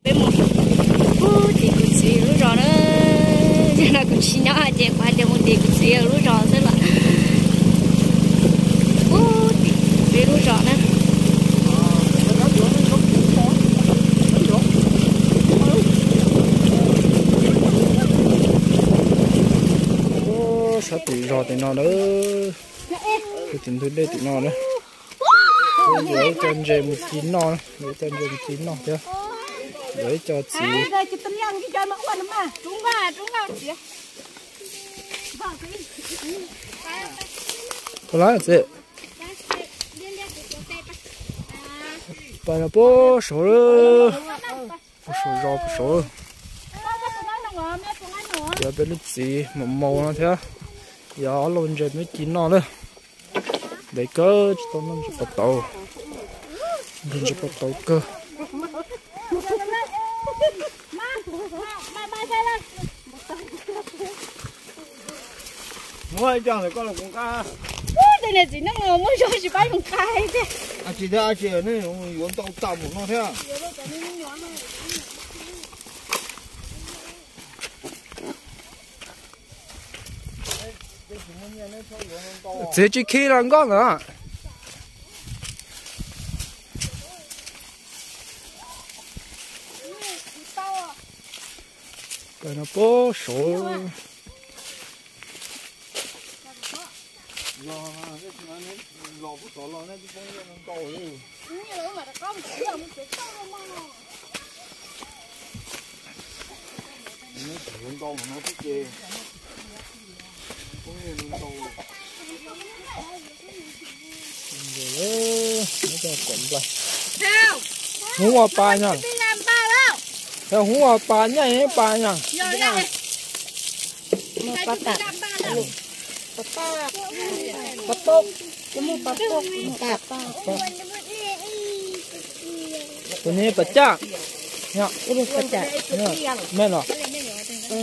Ú, tỉ cú xí lú giò nữa. Giờ nó cũng chỉ nhỏ, chị qua cho một tỉ cú xí lú giò xíu là. Ú, tỉ cú xí lú giò nữa. Ú, sao tỉ giò tỉ nó nữa. Cái tỉ tôi đây tỉ nó nữa. Ôi, giờ cho anh dê một tí no, giờ cho anh dê một tí no chứ. Giờ cho chị. Ê, đây, chị Tân Lan, chị cho nó uống mà. Trúng mà, trúng mà, chị. Có lá chị. Phải là bố số rồi. ປາໂສ ຢອ ປາໂສ ດຽວເປັນລູກສີໝໍເນາະເທື່ອ ຢາລົງເຈັບໄດ້ກິນເນາະເດີ ໄດ້ເກີດ ຈະຕ້ອງນຳຈະປະເຕົາ ເປັນຈະປະເຕົາເກີດ Mua cho rồi con là cũng cá. Ui, đây là gì nó ngồi mua cho chị bái bằng cái thế. À, chị đã, chị ở đây, uống tàu tàu một nó thế à? Thế chị khi là ngon hả? Cái nó bố số. Hú à, pà nhá. Hú à, pà nhá, pà nhá. Pà tặc. Pà tặc. Pà tốc. Cái mũ pà tốc. Pà tặc. Pà tặc. ຕົວນີ້ປາຈັກເນາະ ປາຈັກເນາະ ແມ່ນບໍ່? ເອີ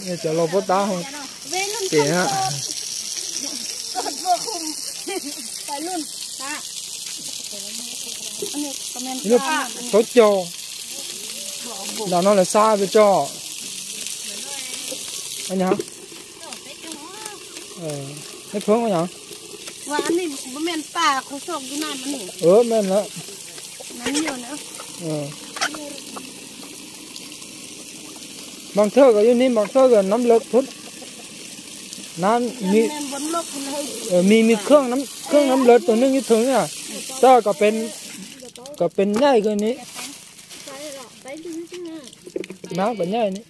ເອີ ຈະລົງໂປດຕາ ເປັນຮະ ໄປລຸ້ນ ຕາ ອັນນີ້ກໍແມ່ນ ໂຕຈໍ ດາວນ້ອຍລະຊາ ໂຕຈໍ ອັນຫຍັງ? ເອີ ເຮັດເພິ່ງວ່າຫຍັງ? ວ່າອັນນີ້ບໍ່ແມ່ນປາ ເຂົາຊອກຢູ່ນ້ຳອັນນີ້ ເອີ ແມ່ນແລ້ວ ນ້ຳໜຽວນະ ເອີ ບາງເທື່ອກໍຢູ່ນີ້ ບາງເທື່ອກໍນ້ຳເລິກພຸ້ນ ນ້ຳມີ ແມ່ນ ແມ່ນ ບໍ່ເລິກພຸ້ນເລີຍ ເອີ ມີ ມີເຄື່ອງນ້ຳ ເຄື່ອງນ້ຳເລິກຕົວໜຶ່ງຢູ່ເທິງນີ້ ແຕ່ກໍເປັນ ກໍເປັນໃຫຍ່ກວ່ານີ້ ນ້ຳກໍໃຫຍ່ນີ້.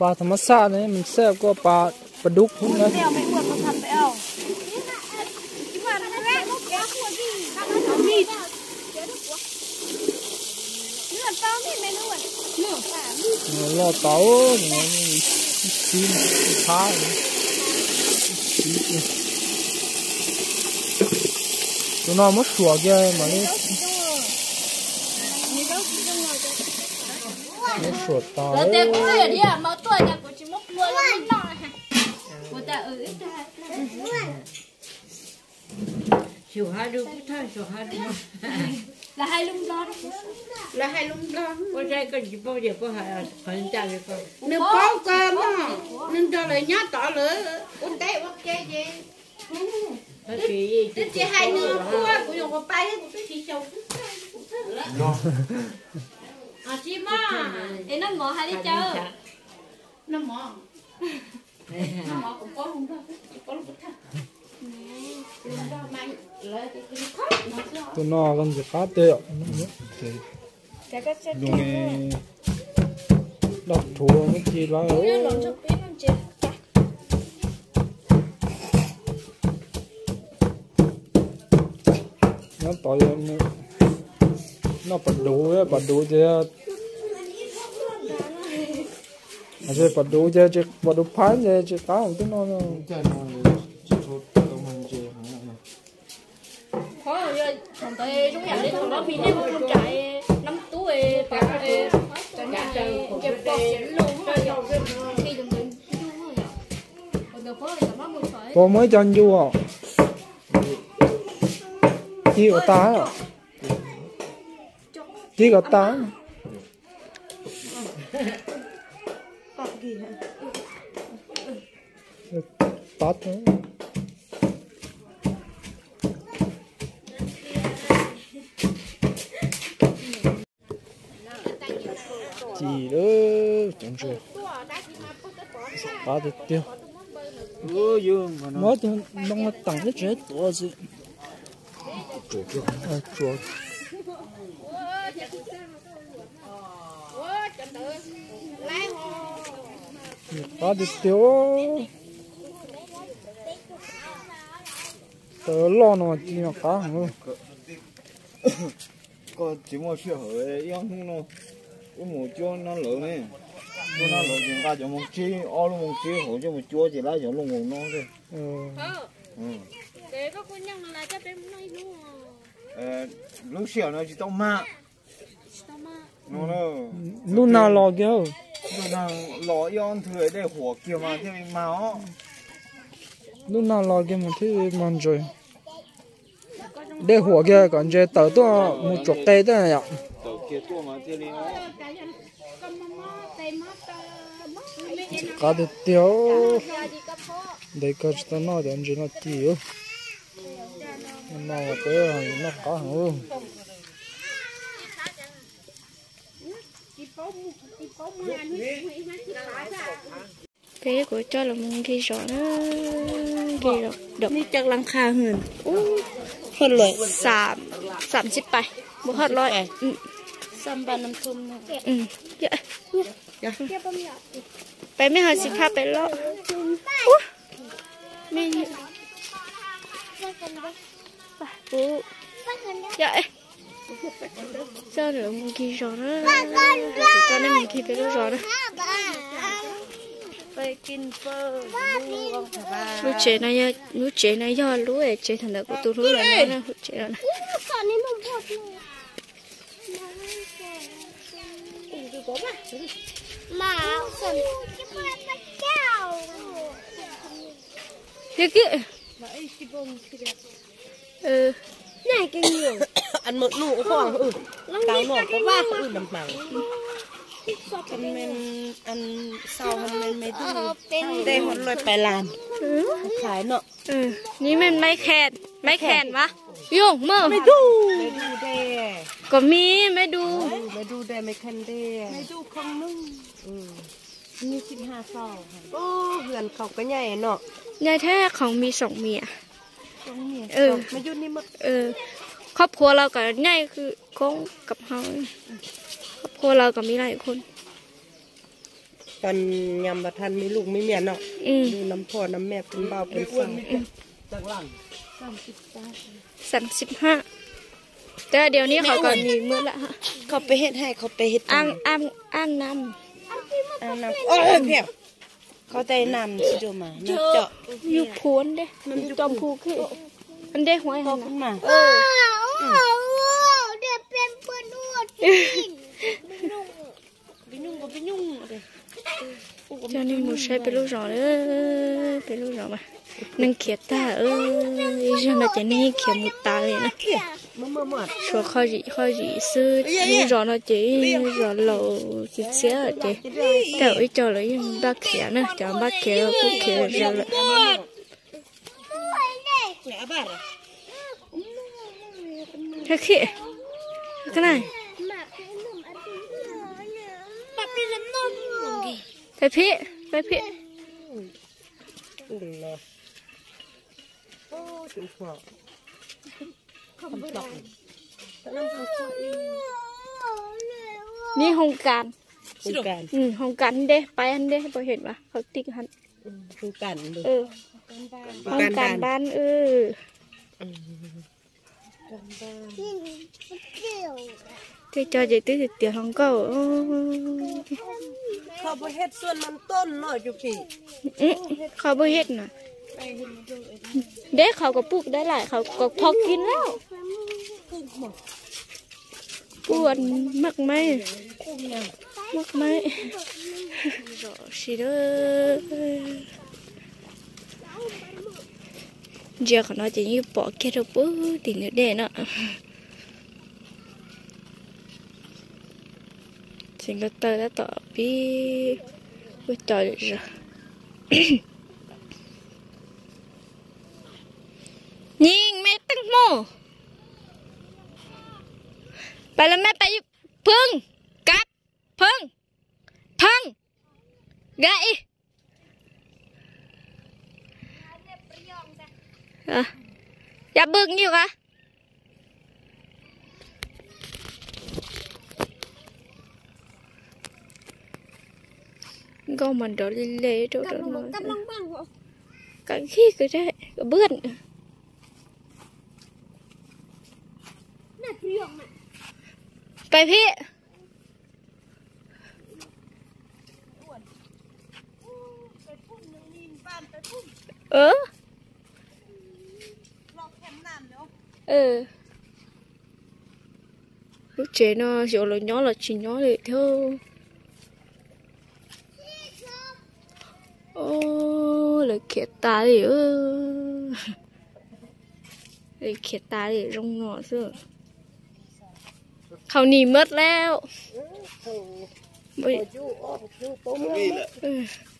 ປາທຳມະຊາດນີ້ມັນແຊບກວ່າປາ ປາດຸກພຸ້ນນະ ລໍເຕົາ ຊີ້ນ ຂາ ໂຕນ້ອຍໝົດສວນເລີຍ ມາເລີຍ. ສວນຕາ ເອີ ເອີ ເອີ ໂຕນ້ອຍມັນຈະປາເຕະ ລົງໃນດອກຖົ່ວເມື່ອກີ້ວ່າ ໂອ້. Nó tỏi nó, nó bắt đủ á, bắt đủ chứ. À, chứ bắt đủ chứ, chứ bắt đủ phán chứ, chứ cá không chứ nó, nó. Khó rồi, thằng tới chúng nhà đi thằng đó vì nên không chạy, nắm túi, Có mới cho anh du hông? Chi có ta hả? Chi có ta hả? Tắt hả? Chi lơ, chống chua. Cá tê tiêu. Nó thì nó tăng cái chết của gì. Chua. Cá tê tiêu. Tớ lo nó thì nó cá hả? Có chỉ mua sữa hở, eo hung nó. Ui, mù chua nó lở nè. Chua nó lở, chúng ta cho mông chi, o luôn mông chi, hổ cho mù chua chỉ lá cho luôn mù nó thôi. Ừ. Ừ. Thế có cô nhắc là cho bé nó đi luôn. Ờ, lũ sẹo nó chỉ tao mạ. Nó nó. Lũ nào lò kìa. Lũ nào lò, eo ăn thử để hổ kia mà, thế mình mà ó. Lũ nào lò kìa mà thế mình rồi. Để hổ kia còn dễ tàu tua một chục cây thế này ạ. Cá tê tiêu. Để cá tê nó để ăn nó tiêu. Nó cái nó cá hả? Cái của cho là mình ghi rõ đó, ghi rõ đọc. ນີ້ຈັກຫຼັງຄາເຮືອນ? ໂອ້ ຮອດຮ້ອຍ ສາມ ສາມສິບປາຍ ບໍ່ຮອດຮ້ອຍ. ອືມ ສາມບ້ານນ້ຳຖ້ວມເນາະ. ອືມ ໄປແມ່ ເຮົາຊິພາໄປເລາະ. ໂອ້ ແມ່ ໂອ້ ເຈົ້າເອີຍ. Cho nó mù ghi rõ đó. Cho nó mù ghi phải lú rõ đó. ໄປກິນເຝີ Lũ chế này, lũ chế này do lũ ấy chế thằng đó của tụi lũ là nó nè, lũ chế đó nè. Kia kia. Ơ. Ăn mượn nụ khoang, ừ. Tao nọ có vác, ừ, đầm bằng. Ăn men, ăn sau ăn men mê du. Đây hòn lôi pè lan. Khai nọ. ເອີ ນີ້ແມ່ນໄມ້ແຄນ ໄມ້ແຄນຫວາ? ຍຸງເມີ ໄມ້ດູ ໄມ້ດູແດ່ ກໍມີໄມ້ດູ ເອີ ໄມ້ດູແດ່ ໄມ້ແຄນແດ່ ໄມ້ດູຂ້າງໜຶ່ງ ເອີ ມີສິບຫ້າຊອກ. ໂອ້ ເຮືອນເຂົາກໍໃຫຍ່ເນາະ ໃຫຍ່ແທ້ ເຂົາມີສອງເມຍ ສອງເມຍ ເອີ ມາຢູ່ນີ້ໝົດ ເອີ ຄອບຄົວລາວກໍໃຫຍ່ຄືຄົງກັບເຮົາ ຄອບຄົວລາວກໍມີຫຼາຍຄົນ. ຕອນຍາມວ່າທ່ານມີລູກມີເມຍເນາະ ອືມ ຢູ່ນຳພໍ່ນຳແມ່ເປັນບ່າວເປັນສາວ ອືມ ສາມສິບຫ້າ ແຕ່ດຽວນີ້ເຂົາກໍມີໝົດລະ ເຂົາໄປເຮັດໄຮ່ ເຂົາໄປເຮັດ ອ່າງ ອ່າງ ອ່າງນ້ຳ ອ່າງນ້ຳ ໂອ້ຍ ເພິ່ນ ເຂົາໄດ້ນ້ຳຊິໂດມາ ນ້ຳເຈາະ ຢູ່ພູນເດ້ ຢູ່ຈອມພູຄື ອັນເດ້ ຫ້ວຍຫັ້ນນະ ເອີ ເຈົ້ານີ້ໝູ່ໃຊ້ເປັນລູກສອງເດີ ເປັນລູກສອງມາ ນັ່ງຂຽດຕາ ເອີ ອີ່ຊັ້ນນະ ຈະນີ້ຂຽດໝູຕາເລີຍນະ ຊົ່ວ ຂ້ອຍຊິ ຂ້ອຍຊິຊື້ລູກສອງເນາະ ເຈ ລູກສອງເຫຼົ່າຊິເສຍ ເຈ ແຕ່ອີ່ເຈົ້າລະຍັງບັກຂຽດນະ ຈະບັກຂຽດ ກູຂຽດເຈົ້າລະ Thế kia. Cái này. Phải phía, phải phía. Ni hông can. Hông can. ອືມ ຫ້ອງການເດ້ ໄປຫັ້ນເດ້ ບໍ່ເຫັນຫວາ ເຂົາຕິກຫັ້ນ ອືມ ໂຄງການເດ້ ເອີ ໂຄງການ ໂຄງການບ້ານ ບ້ານ ເອີ ອືມ ເຈົ້າຈອຍເຈົ້າຕິດຕຽວຂອງເຂົາ. ເຂົາບໍ່ເຮັດສວນມັນຕົ້ນເນາະຢູ່ພີ້. ອື ເຂົາບໍ່ເຮັດນະ. ເດ້ ເຂົາກໍປູກໄດ້ຫຼາຍ ເຂົາກໍພໍກິນແລ້ວ. ປູກໝາກໄມ້ ປູກໝາກໄມ້ ຊິເດີ. ເຈຍຂອງເຮົາຈະຢູ່ປໍເກັດໂອປູຕິນເດ້ເນາະ. ຊິງກະເຕີແລ້ວຕໍ່ປີ ໂອ້ຍ ຈອຍ ຍິງແມ່ແຕງໂມ ໄປລະແມ່ ໄປ ເພິ່ງ ກັບ ເພິ່ງ ເພິ່ງ ກະອີ ອະ ຢ່າເບິ່ງຢູ່ກະ. ກໍມັນດອກລິເລໂດດ ກຳລັງ ກຳລັງເບິ່ງ ກະຂີ້ກໍໄດ້ ກະເບື່ອນ ໄປພີ້. ເອີ ເອີ ລູກເຈຍເນາະ ຊິເອົາລະຍໍລະຊິຍໍເລີຍເທີ. ໂອ້ ລະເຂດຕາເລີຍ ເອີ ເອີ ເຂດຕາເລີຍ ລົງເນາະເຊີ. ເຂົາໜີໝົດແລ້ວ ເອີ ເຂົາບໍ່ຢູ່ ອອກຢູ່ໂຕເມືອງໝົດ. ເອີ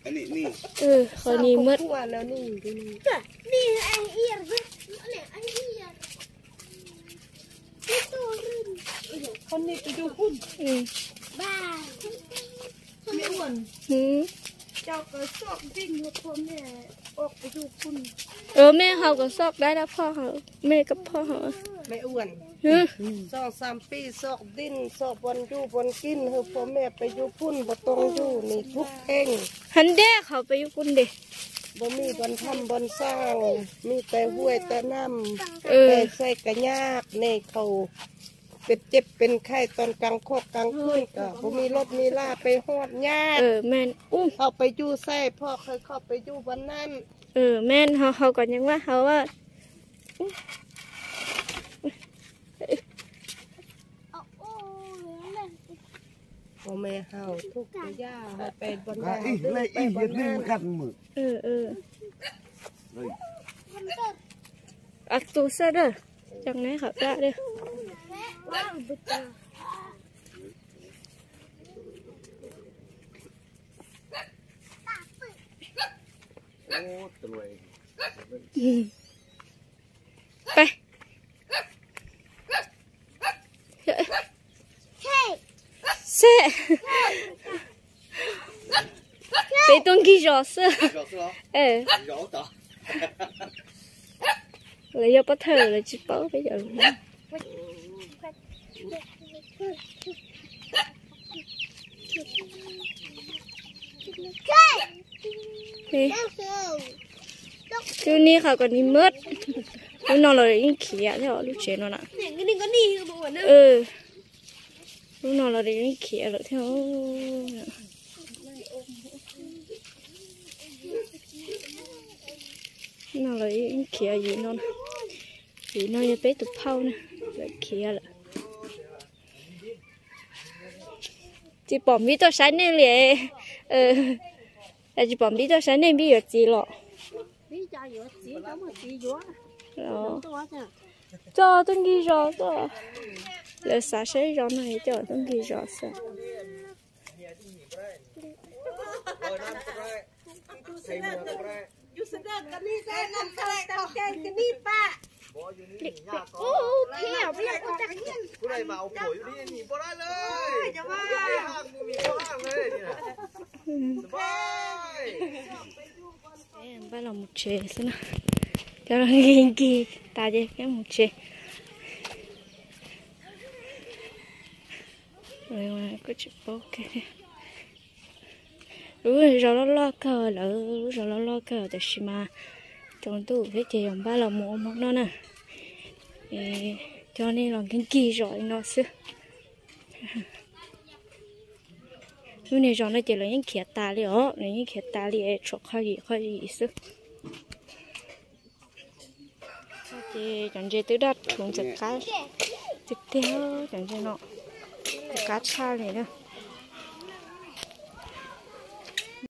ອັນນີ້ນີ້ ເອີ ເຂົາໜີໝົດ ແລ້ວນີ້ ນີ້ ອັນນີ້ ຄົນນີ້ໄປຢູ່ພຸ້ນ. ອື ແມ່ອ້ວນ ຫື ເຈົ້າກໍຊອກດິ້ນໃຫ້ພໍ່ແມ່ອອກໄປຢູ່ພຸ້ນ. ເອີ ແມ່ເຮົາກໍຊອກໄດ້ລະ ພໍ່ເຮົາ ແມ່ກັບພໍ່ເຮົາ. ແມ່ອ້ວນ ຫື ສອງສາມປີ ຊອກດິ້ນ ຊອກບ່ອນຢູ່ບ່ອນກິນ ໃຫ້ພໍ່ແມ່ໄປຢູ່ພຸ້ນ ບໍ່ຕ້ອງຢູ່ນີ້ທຸກແຫ່ງ. ຫັ້ນເດ້ ເຂົາໄປຢູ່ພຸ້ນເດ້ ບໍ່ມີບ່ອນທຳບ່ອນສ້າງ ມີແຕ່ຫ້ວຍແຕ່ນ້ຳ. ເອີ ໄປໃສກະຍາກ ນີ້ເຂົາເປັນເຈັບເປັນໄຂ້ຕອນກາງຄອກກາງຄືນ ກະບໍ່ມີລົດມີລາໄປຮອດຍາກ. ເອີ ແມ່ນ ເຂົາໄປຢູ່ໃສ ພໍ່ເຂົາເຂົ້າໄປຢູ່ບ່ອນນັ້ນ. ເອີ ແມ່ນ ເຮົາ ເຮົາກໍຍັງວ່າ ເຮົາວ່າ ພໍ່ແມ່ເຮົາທຸກກະຢ່າ ໃຫ້ໄປບ່ອນໃດ ເອີ ເອີ ອັກຕູເຊີເດີ ຈັ່ງໃນເຂົາຈະເດີ. ໂອ້ ຕະຫຼວຍ ອືມ ໄປ ເຊ ໄປຕົງກີ່ຈໍເຊີ ເອີ ລະຢາປະເທີລະຈິເປົາໄປຢາ ນີ້ ຈຸດນີ້ເຂົາກໍໜີໝົດ. ລູກນ້ອງລາວໄດ້ຍິນຂຽວແທ້ ລູກເຈຍເນາະນະ. ເອີ ລູກນ້ອງລາວໄດ້ຍິນຂຽວແລ້ວແທ້. ນ້ອງລາວໄດ້ຍິນຂຽວຢູ່ເນາະ. ດີເນາະ ຢ່າໄປຕຸບເຜົານະ ເລີກເຄຍລະ. ຈີປອມບີໂຕໄຊເນເລ ເອີ ແຕ່ຈີປອມບີໂຕໄຊເນບີຢູ່ຈີຫຼໍ ܒຢາຢູ່ຈີ ຈອມຈີຢູ່ ອໍ ຈໍຕ້ອງກີ່ຈໍເຊີ ເລີສາໄຊຈໍນະ ຈໍຕ້ອງກີ່ຈໍເຊີ. ຢູ່ສະເດີກະນີ້ແຕ່ນັ້ນເຂົາຕັ້ງແກງກະນີ້ປະ. ໂອ້ ໂອເຄ ບໍ່ຢາກອອກຈາກເຮືອນ. ຜູ້ໃດມາເອົາຜົວຢູ່ນີ້ໜີບໍ່ໄດ້ເລີຍ. ໂອ້ຍ ຢ່າວ່າ ບໍ່ມີຫ້າງ ບໍ່ມີຫ້າງເລີຍນີ້ນະ. ສະບາຍ. ເອີ ບ້ານເຮົາໝູເຈຊະນະ ກຳລັງກິນກີ່ຕາເຈ ແກໝູເຈ. ເອີ ກໍຈະໂປເກ. ເອີ ເຈົ້າຫຼໍ່ໆ ເກີດເລີຍ ເຈົ້າຫຼໍ່ໆ ເກີດ ແຕ່ຊິມາ ຈົງຕູ້ເຮັດເຈຍອມບ້ານລາວໝູອອກມານອກນະ. ເອີ Cov no los nkees nkees zos li no xwb. Lub niag zos no ces lawv yeej khiav tas li os, lawv yeej khiav tas li, tshuav qhov yim qhov yim xwb. Ces cov ntses twb daj rhuv ntxim qab tiag tiag, cov ntses no ntxim qab tshaj li na.